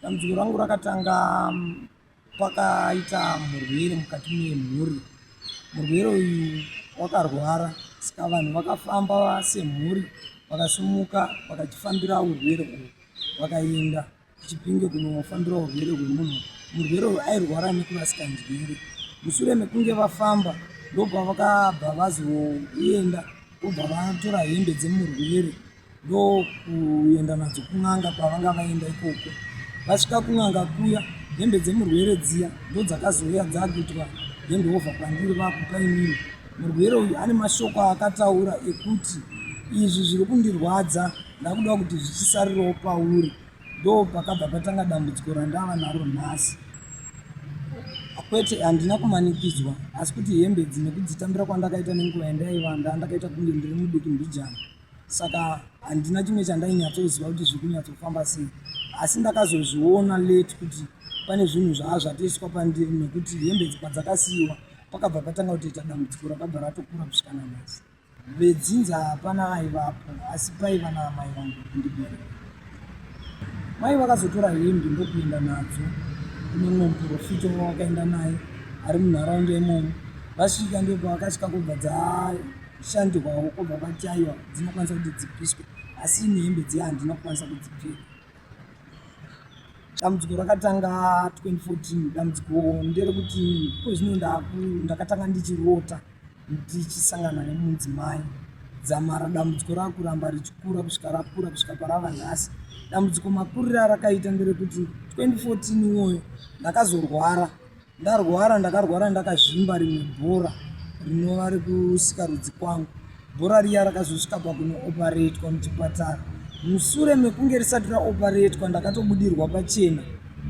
Dambudziko rangu rakatanga pakaita murwere mukati memhuri. Murwere uyu wakarwara saka vanhu vakafamba semhuri vakasimuka vakachifambira urwere uhu vakaenda kuChipinge kunofambira urwere hwemunhu. Murwere uyu airwara nekurasika njere. Mushure mekunge vafamba ndopavakabva vazoenda vobva vatora hembe dzemurwere ndokuenda nadzo kun'anga kwavanga vaenda ikoko. Vasvika kun'anga kuya hembe dzemurwere dziya ndodzakazouya dzakuitwa handover kwandiri vakupa inini. Murwere uyu ane mashoko aakataura ekuti izvi zviri kundirwadza ndakuda kuti zvichisarirawo pauri. Ndopakabva patanga dambudziko randava naro nhasi. Kwete, handina kumanikidzwa asi kuti hembe idzi nekudzitambira kwandakaita nenguva yandaiva ndandakaita kunge ndiri mudiki mbijana. Saka handina chimwe chandainyatsoziva kuti zviri kunyatsofamba sei asi ndakazozviona late kuti pane zvinhu zvaa zvatoiswa pandiri nekuti hembe idzi padzakasiiwa pakabva patanga kutoita dambudziko rakabva ratokura kusvika nanhasi. Vedzinza hapana aivapo asi paiva naamai vangu kundibereka. Mai vakazotora hembe ndokuenda nadzo kune mumwe muprofita wavakaenda naye ari munharaunda imomo. Vasvika ndopavakasvika kubva dzashandirwawo kubva vati aiwa dzinokwanisa kuti dzipiswe asi ini hembe dziya handina kukwanisa kudzipfeka. Dambudziko rakatanga 2014 dambudziko nderekuti kozvino ndakatanga ndichirota ndichisangana nemudzimai dzamara dambudziko rakuramba richikura kusvika rakura kusvika parava nhasi. Dambudziko makuriro arakaita nderekuti 2014 iwoyo ndakazorwara Ndarwara ndakarwara ndakazvimba rimwe bhora rinova rekusikarudzi kwangu. Bhora riya rakazosvika pakunooparetwa muchipatara. Musure mekunge risati raoparetwa ndakatobudirwa pachena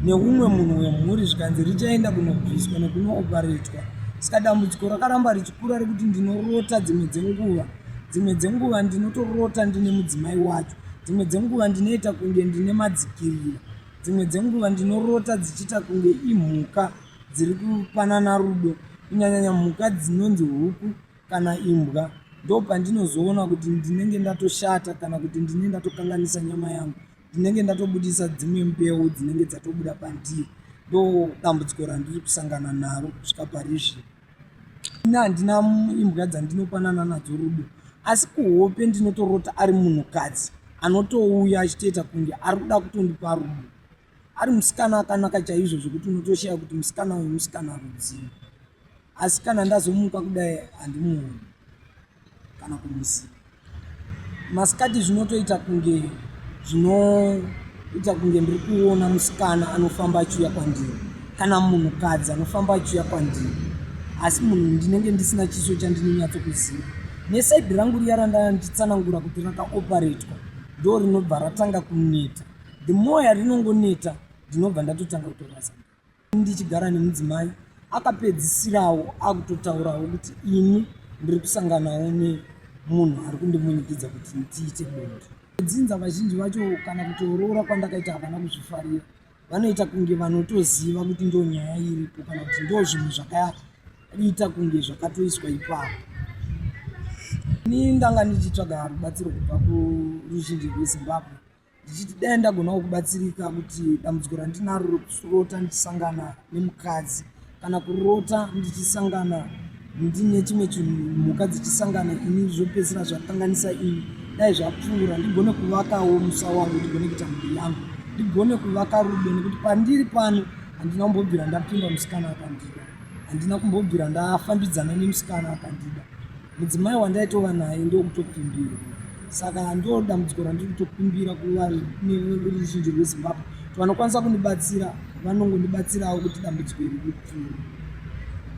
neumwe munhu wemhuri zvikanzi richaenda kunobviswa nekunooparetwa. Saka dambudziko rakaramba richikura rekuti ndinorota dzimwe dzenguva. Dzimwe dzenguva ndinotorota ndine mudzimai wacho. Dzimwe dzenguva ndinoita kunge ndine madzikirira. Dzimwe dzenguva ndinorota dzichiita kunge imhuka dziri kupanana rudo, kunyanyanya mhuka dzinonzi huku kana imbwa. Ndopandinozoona kuti ndinenge ndatoshata kana kuti ndinenge ndatokanganisa nyama yangu, ndinenge ndatobudisa dzimwe mbeu dzinenge dzatobuda pandiri. Ndodambudziko randiri kusangana naro kusvika pari zvino. Ini handina imbwa dzandinopanana nadzo rudo asi kuhope ndinotorota ari munhukadzi anotouya achitoita kunge ari kuda kutondipa rudo. Ari musikana akanaka chaizvo zvekuti unotoshaya kuti musikana uyu musikana rudzii asi kana ndazomuka kudai handimuoni. kana kumuziva. Masikati zvinotoita kunge zvinoita kunge ndiri kuona musikana anofamba achiuya kwandiri kana munhukadzi anofamba achiuya kwandiri asi munhu ndinenge ndisina chiso chandinonyatsokuziva nesaidhi rangu riya randanga ndichitsanangura kuti rakaoparetwa ndo rinobva ratanga kuneta the more yarinongoneta ndinobva ndatotanga kutorasa Ndichigara nemudzimai akapedzisirawo akutotaurawo kuti ini ndiri kusanganawo nemunhu ari kundimunyikidza kuti ndiite bonde. Dzinza vazhinji vacho kana kutoroora kwandakaita havana kuzvifarira. Vanoita kunge vanotoziva kuti ndo nyaya iripo kana kuti ndo zvinhu zvakaita kunge zvakatoiswa ipapo. Ini ndanga ndichitsvaga rubatsiro kubva kuruzhinji rweZimbabwe. Ndichiti dai ndagonawo kubatsirika kuti dambudziko randinaro rekurota ndichisangana nemukadzi kana kurota ndichisangana ndine chimwe chinhu mhuka dzichisangana ini zvopedzisira zvakanganisa ini dai zvapfuura ndigone kuvakawo musa wangu ndigone kuita mhuri yangu ndigone kuvaka rudo nekuti pandiri pano handina kumbobvira ndapinda musikana akandida handina kumbobvira ndafambidzana nemusikana akandida Mudzimai wandaitova naye ndokutokumbira saka ndo dambudziko randiri kutokumbira kuvaruzhinji rweZimbabwe kuti vanokwanisa kundibatsira vanongondibatsirawo kuti dambudziko iri ripfuure.